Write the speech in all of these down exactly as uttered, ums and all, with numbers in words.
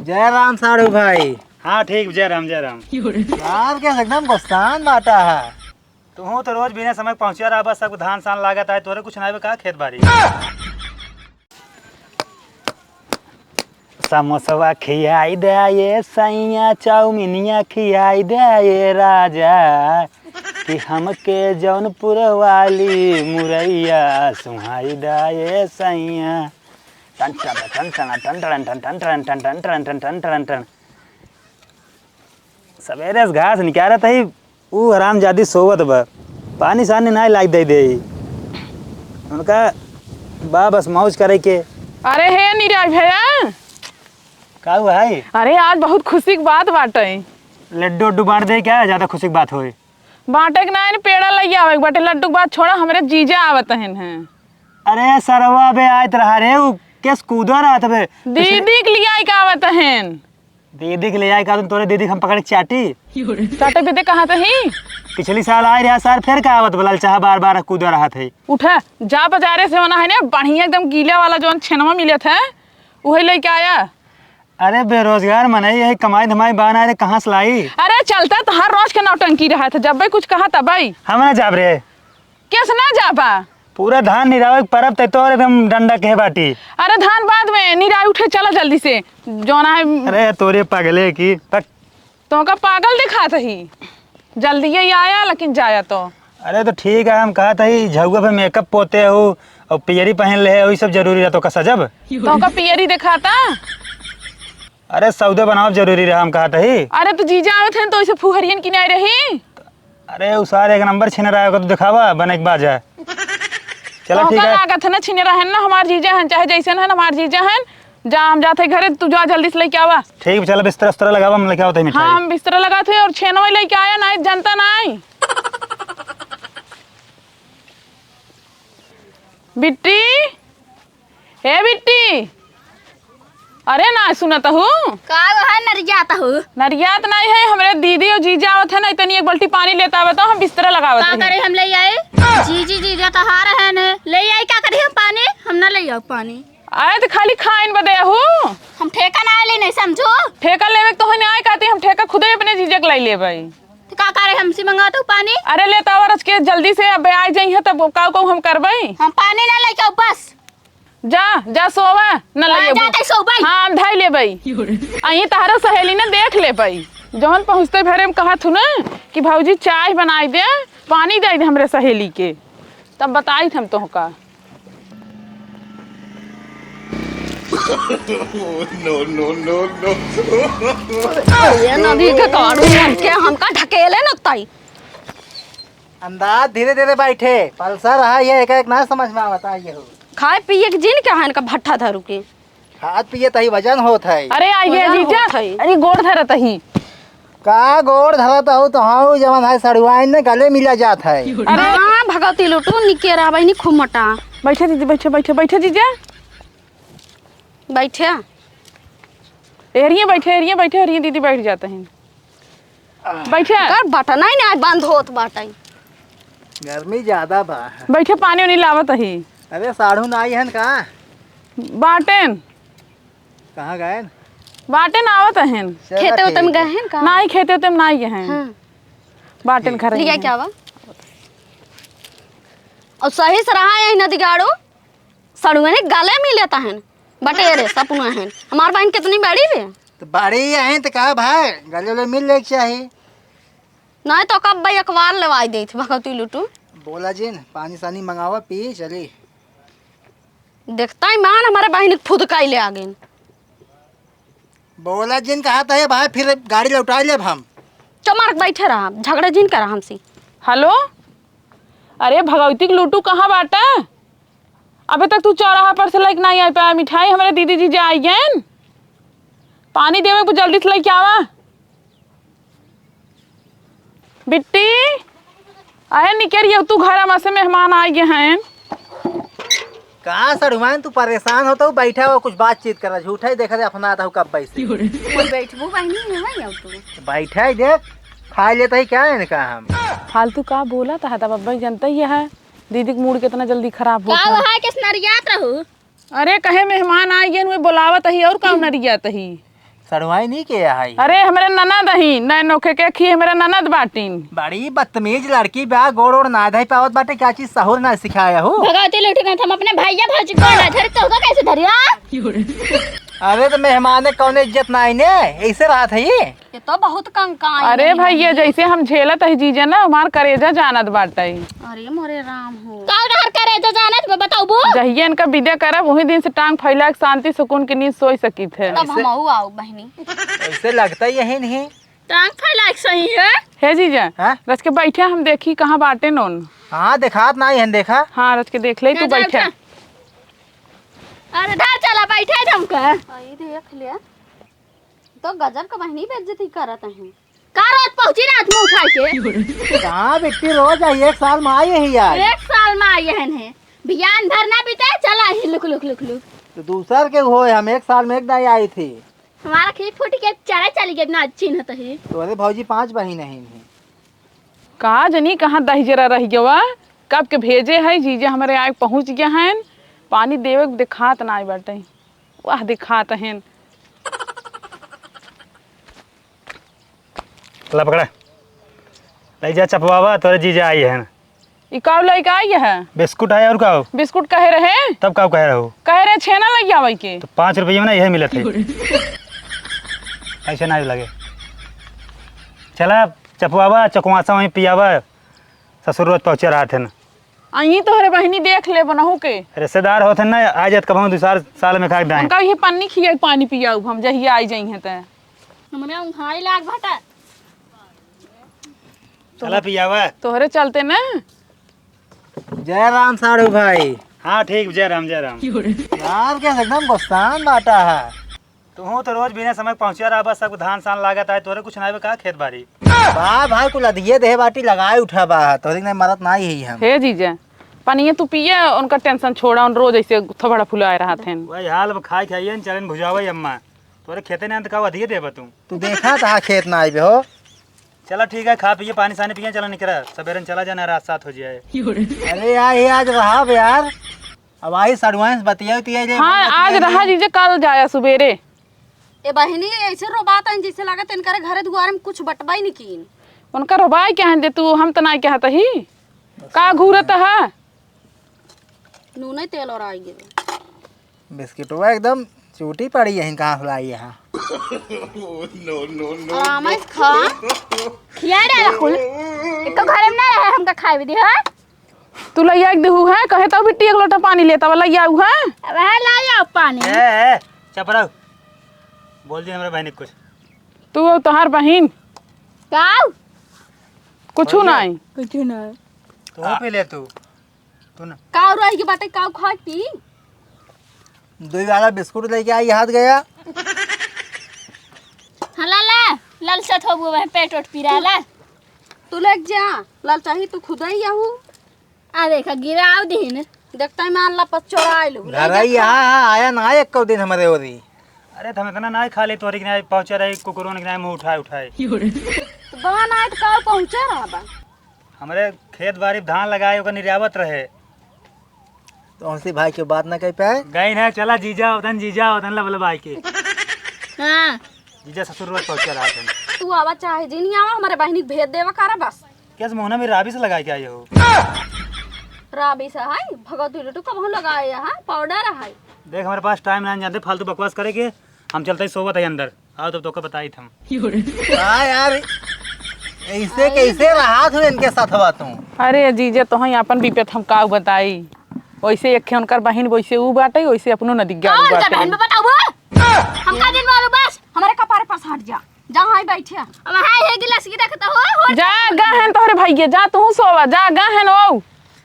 जय राम साढ़ू भाई। हाँ, ठीक, जय राम, जय राम। यार, के एकदम गुस्सान बाटा है। तुहूँ तो रोज बिना समय पहुँचा रहा, बस सब धान सान लागत है, तोरे कुछ नाई बा का खेत बारी? समोसवा खियाई दे ये सैया, चाउमीनिया खियाई दे ये राजा, कि हमके जौनपुर वाली मुरैया सुहाई दे ये सैया। टन टन टन टन टन टन टन टन टन टन टन टन टन टन टन टन। सवेरे से घास निकालत हई, ऊ हरामजादी सोवत बा, पानी सानी नाई लाग दे दे। उनका बा बस मौज करे के। अरे हे निराज भैया। का हुआ है? अरे आज बहुत खुशी की बात बाटे। लड्डू उड्डू बांट दे क्या, ज्यादा खुशी की बात होए? बांटे के ना, पेड़ा लई आवे के बाटे, लड्डू के बात छोड़ा, हमरे जीजा आवत हन हैं। अरे सरवा बे, आयत रहा रे, ऊ केस कूदा रहत बे। दीदी के लियाई के आवत हन। दीदी के लियाई के आवत, तोरे दीदी के हम पकड़ के चाटी। चाटे पीते कहाँ से ही? पिछली साल आए रहा सार, फिर का आवत बा, ललचाहा बार बार कूदा रहत है। उठा, जा बाजारे से होना है ना, बढ़िया एकदम गीला वाला जौन छेनवा मिलत है, उहे लेके आया। अरे बेरोजगार मनई, यही कमाई धमाई बाना रे, कहाँ से लाई? अरे चलता तो हर रोज के नौटंकी रहा था, जब भाई कुछ कहा तब भाई। हम ना जाब रे। कैसे ना जाबा? पूरा धान निरावे के परब ते तोर एकदम डंडा के बाटी। अरे धान बाद में निराई उठे, चला जल्दी से। जौना है अरे तोरे पगले की, पक- तोहका पागल दिखात ही। जल्दी ही आया, लेकिन जाया तो। अरे तो ठीक है, हम कहत ही झउआ पे मेकअप पोते हो और पियरी पहन ले हो, ई सब जरूरी रहा तोहका सजब? तोहका पियरी दिखाता? अरे सौदे बनावब जरूरी रहा, हम कहत ही। अरे तो जीजा आवत हैं तो इसे फुहरियन की नाई रही। अरे उ सारे एक नंबर छिनरा है, ओका तो दिखावा बने के बाद जाए। चला तोहका ठीक है। लागत है ना छिनरा है ना, हमार जीजा हैं, चाहे जैसन है ना हमार जीजा हैं। जा, हम जात है घरे, तू जा जल्दी से लेके आवा। ठीक, चला बिस्तरा उस्तरा लगावा, हम लेके आवत है मिठाई। हाँ, हम बिस्तरा लगात है और छेनवा लेके आया, नाई जनता नाई। बिट्टी, हे बिट्टी, अरे नाई सुनत हूँ। का है नरियात हूँ? नरियात नाई है, हमरे दीदी और जीजा आवत है ना, इतनी एक बाल्टी पानी लेता आवत, हम बिस्तरा लगावत का हई। करे हम ले आई? जीजी जीजा तो हार है ने, ले आई का करी हम पानी? हम ना ले आऊ पानी। आए तो खाली खाइन बदे हूँ। हम ठेका ना ले नहीं समझू। ठेका लेवे के तो है ना, आए कहती हम ठेका खुदे अपने जीजा के लाई लेबै। तो का करे हमसे मंगावत हूँ पानी? अरे लेता आवा रच के जल्दी से, अब आ जाई है तब काऊ काऊ हम करबै। हम पानी ना लेके आऊ बस। जा, जा सोवा, न हाँ, लइबू। जा तै सोबई। हाँ, हम धइ लेबई। अहीं तहरा सहेली न देख लेबई। जौन पहुँचते भरे में कहत हूँ न कि भौजी चाय बनाई दे, पानी दे दे हमरे सहेली के, तब बताई हम तोहका। No, no, no, no। ये नदी के काढ़ू मन के हमका ढकेले न तई। अंदाज धीरे धीरे बैठे, पल्सर है ये, एक एक ना समझ में आवता है ये हो। खाए पिए के जिन क्या है इनका भट्ठा धरू के? खात पिए तही वजन होत है। अरे आइए वजन जीजा, होत है। अरे गोड़ धरत ही। का गोड़ धरत हूँ तो हूँ जवन है सड़ुआइन ने गले मिला जात है। अरे हाँ भगवती लुटू निके रहा बहनी खूब मोटा। बैठे दीदी, बैठे, बैठे, बैठे जीजा। बैठे। एरिये बैठे, एरिये बैठे, एरिये दीदी बैठ जाते हैं। बैठे। कर बटन ही ना बंद होत बाटे। गर्मी ज्यादा बा। बैठे, पानी उनी लावत ही। अरे साढ़ू ना आई हन का? बाटेन। कहाँ गएन? बाटेन आवत हन। चला खेते उते में ठीक है। गए हैं का? नाई, खेते उते में नाई गए हैं। हाँ। बाटेन ठीक। घर में लिया हैं। क्या बा? और सही से रहा यही नदी गाड़ो। सड़ुआ ने गले मिले तहन। बटेरे सपना हन। हमार बहन कितनी बड़ी बे? तो बड़ी है तो का भाई, गले ले मिल लेके चाही। नहीं तो कब भाई अखबार लेवाई देत भगवती लुटू। बोला जिन, पानी सानी मंगावा, पी चली। देखता ही मान हमारे बहन के फुदकाई ले आ गइन। बोला जिन कहा था ये भाई, फिर गाड़ी लौटा लेब हम। चमार बैठे रहा, झगड़ा जिन करा हमसे। हेलो, अरे भगवती के लुटू कहाँ बाटा? अबे तक तू चौराहा पर से लइके नाहीं आइ पाया मिठाई, हमरे दीदी जीजा आइ गएन। पानी देवे के जल्दी से लइके आवा। बिट्टी, अरे निकरिए, तू घर में से मेहमान आइ गए हैं। का सड़ुआइन तू परेशान होता हूँ, बैठा हुआ कुछ बातचीत करा, झूठा ही देखा दे अपना आता हूँ कब बैसे। कोई बैठबू बहनी यहाँ ही आओ तू। बैठा ही देख, खा लेता ही क्या है इनका हम। फालतू का बोला था, तब अब्बा जनता ही है। दीदी के मूड कितना जल्दी खराब होत का है। वहाँ के नरियात रहू? अरे, कहे मेहमान आइ गएन, वे बोलावत ही, और का नरियात ही? सड़ुआइन ही के है? अरे, हमरे ननद ही, नैनो के, के खी हमरे ननद बाटिन। बड़ी बदतमीज लड़की बा, गोड़ ओड़ ना धइ पावत बाटे, का चीज सहूर ना सिखाया हो? भगवती लुटना, हम अपने भैया भौजी को ना धरे, तो होगा कैसे धरिया? अरे, तो मेहमान कौन इज्जत ना आई ने, ऐसे बात है ये? ये तो बहुत कंकाई अरे है। भैया, जैसे हम झेलत है जीजा ना, हमार करेजा जानत बाटे। अरे मोरे राम हो। का डहर करेजा जानत बा, बताउबू? जहिया इनका विदा करब, वही दिन से टांग फैला के शांति सुकून के नींद सोई सकित है। तब ऐसे हमहू आउब बहिनी। ऐसे लगता ही यही नहीं। टांग फैला के सही है। हे जीजा, हाँ? रच के बैठे, हम देखी कहाँ बाटे नोन। हाँ, देखात ना ही है, देखा। हाँ, रच के देख ले, तू जा, जा, बैठे। जा। अरे धर चला, बैठे हमका। आई देख ले। तो गजब का बहिनी बेइज्जती करत हैं। का रोज पहुँची रात में उठा के? कहाँ बिट्टी, रोज आई, एक साल में आई ही आज। एक साल में आई हन है। बियान भर ना बीते, चला ही लुक, लुक, लुक, लुक। तो दूसर के होए, हम एक साल में एक दाई आई थी। हमारा खींच फूट के चले चली गई ना, चिन्हत ही। तोरे भौजी पाँच बहिन हैं इन्हें। का जनी कहाँ दहिजरा रहि गवा, कब के भेजे है, जीजा हमरे आए पहुँच गया हैं, पानी देवे के देखात ना आई बाटे। वाह, दिखात हन। ला पकड़ा। ले जा चपवावा, तोरे जीजा आई हन। ई काऊ लइका आई है? बिस्कुट है और काऊ? बिस्कुट कहे रहे? तब काऊ कहे रहो? कहे रहे छेना लइ आवे के। तो पाँच रुपये में ना यही मिलत है। ऐसे ना लगे। चला चपवावा, चकवासा वहीं पियावा। ससुर रोज पहुँचे रहत हन। अहीं तोहरे बहिनी देख ले बनहु के। रिश्तेदार होत हन ना, आ जात कबहूँ दो चार साल में खाक दाएं। उनका ये पन्नी खियाई, पानी पियाऊ हम, जहिया आई जाई हैं ते। हमरा उंघाई लाग भटा। चला पियावा। तोहरे चलते ना। जय राम साढ़ू भाई। हाँ ठीक, जय राम, जय राम। यार, क्या एकदम गुस्सान बाटा है। तुहूँ तो रोज बिना समय पहुँचा रहा, बस सबको धान सान लागत है, तोरे कुछ नाई बा का खेत बारी? बा भाई, कुल अधिये देहे बाटी लगाए उठा बा, तोरे नहीं मरत नाई ही हम। हे जीजा, पानिया तू पिया, उनका tension छोड़ा, उन रोज ऐसे थोबड़ा फुलाए रहत हैं। वही हाल अब खाए खाइए न चलन भुजावे अम्मा, तोरे खेते नहीं अंत का अधिये देबा तू। तू देखा तहा खेत ना आइबे हो। चला ठीक है, खा पिए, पानी सानी पिए, चला निकरा, सबेरन चला जाना, रात सात हो जाए। अरे यार, ये आज रहा बे यार। अब आई सड़ुआइन से बतिया उतिया ले, हाँ, बोला आज कि रहा ये जीजा, कल जाया सुबेरे। ए बहिनी, ऐसे रोबात हैं जैसे लागत इनकरे घरे दुआरे में कुछ बटबा ही नहीं कीन। उनका रोबाई क्या है दे तू, हम तो नहीं कहत ही। का घूरत है? नूने तेल और आई गए। बिस्किटवा एकदम चूटी पड़ी है, कहाँ से लाई है? आराम से खा। खिया रे रखुल। एक तो घरे में ना रहे, हमका खाए भी दे, हाँ? तू लइया के देहू है, कहे तो बिट्टी एक लोटा पानी लेता वाला लइया है। अब है लाया पानी। ए, ए, चुप रहो। बोल दी हमरे बहिनी के कुछ। तू और तोहार बहिन। का? कुछ नहीं। कुछ नहीं। तू पी ले तू। तू ना। का रही के बाटे, का खाए पी? दो वाला बिस्कुट लेके आई हाथ गया। हाँ, ला, ला, ललचत हो गए, पेट ओट पीरा, ला। तू लेके जा, ललचाही तू खुद ही आहू। आ देखा, गिराव दीन। देखता ही मान ला, पचोड़ा आइल हूँ, ले घर जा ही खा। हाँ, हाँ, आया ना एक दिन हमारे ओरी। अरे, तो हम इतना ना खा ले, तोरी के ना पहुँचा रही, कुकुरों के ना मुँह उठाए, उठाए। तो बहन आए तो का पहुँचा रहा बा? हमरे खेत बारी धान लगाए, ओकर निर्यावत रहे। तो हमसे भाई के बात ना कह पाए। गई ना, चला जीजा, उतन जीजा, उतन लबल भाई के। हाँ। जीजा ससुर रोज पहुँचे रहत हैं। तू आवा चाहे जी नहीं आवा, हमारे बहिनी के भेज देवा करा बस। कैसे मुहना में राबिस लगाए के आए हो? राबिस है, भगवती लुटू कब हम लगाए हैं, पाउडर है। देख, हमारे पास टाइम ना जानते फालतू बकवास करे के, हम चलते ही सोवत है अंदर। आओ, तब तोके बताई थम। हाँ यार, ऐसे कैसे रहा तू इनके साथ हुआ तू? अरे जीजा, तोहई आपन विपत हम का बताई? वैसे एक खे उनकर बहिन, वैसे ऊ बाटे, वैसे अपनो नदी का गाड़ू उनकर बाटे। बहन में बताओ, हम का दिन मारू बस, हमारे कपार पर से हट जा, जा वहाँ बैठे। अब हाँ, ये गिलास की रखता हो, हो जा, गहन तोहरे भैया, जा तू सोवा, जा गहन ओ,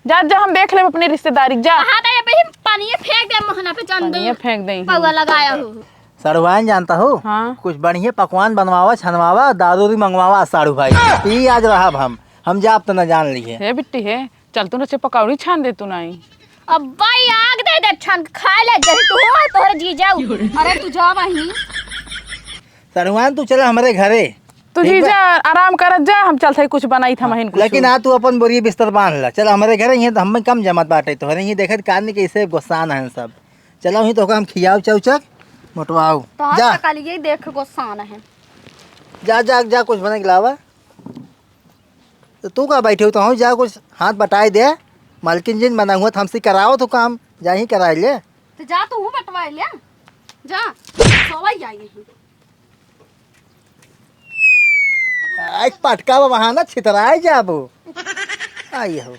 जा, जा, हम देख लेब अपनी रिश्तेदारी, जा। हाँ, तो ये पे ही पानी ये फेंक दे मोहना पे, चंदू। पानी ये फेंक दे। पौवा लगाया हो। सड़ुआइन जानता हो? हाँ। कुछ बढ़िया पकवान बनवावा, छनवावा, दारू भी मंगवावा, साड़ू भाई। पी आज रहब हम, हम जाब त न जान लिए। हे बिट्टी हे, चल तू नचे पकौड़ी छान दे तू नाई। अब भाई आग दे दे छान के खाए ले, जही तू हो, तोहरे जी जाऊ। अरे तू जा वहीं। सड़ुआइन तू चला हमरे घरे। तू ठीक बा? जीजा आराम करत जा, हम चलत हई कुछ बनाई था महीन कुछ। लेकिन आ तू अपन बोरी बिस्तर बांध ला, चल हमरे घरे, हियाँ त हमें कम जमत बाटे, तोहरे हियाँ देखत का आदमी कैसे गुस्सान हैं सब। चला वहीं तोहका हम खियाव चौचक, मोटवाऊ। तो आज जा। का काली यही देख गोसान है। जा, जा, जा, कुछ बने के लावा। तो तू का बैठे हो, तो हम जा कुछ हाथ बटाए दे। मालकिन जिन बना हुआ तो हमसे कराओ तो काम, जा ही कराए ले। तो जा तू हूँ बटवाए ले, जा। सोवा ही आई है। आज पटका बा बहाना छितराए जाबो। आई हो।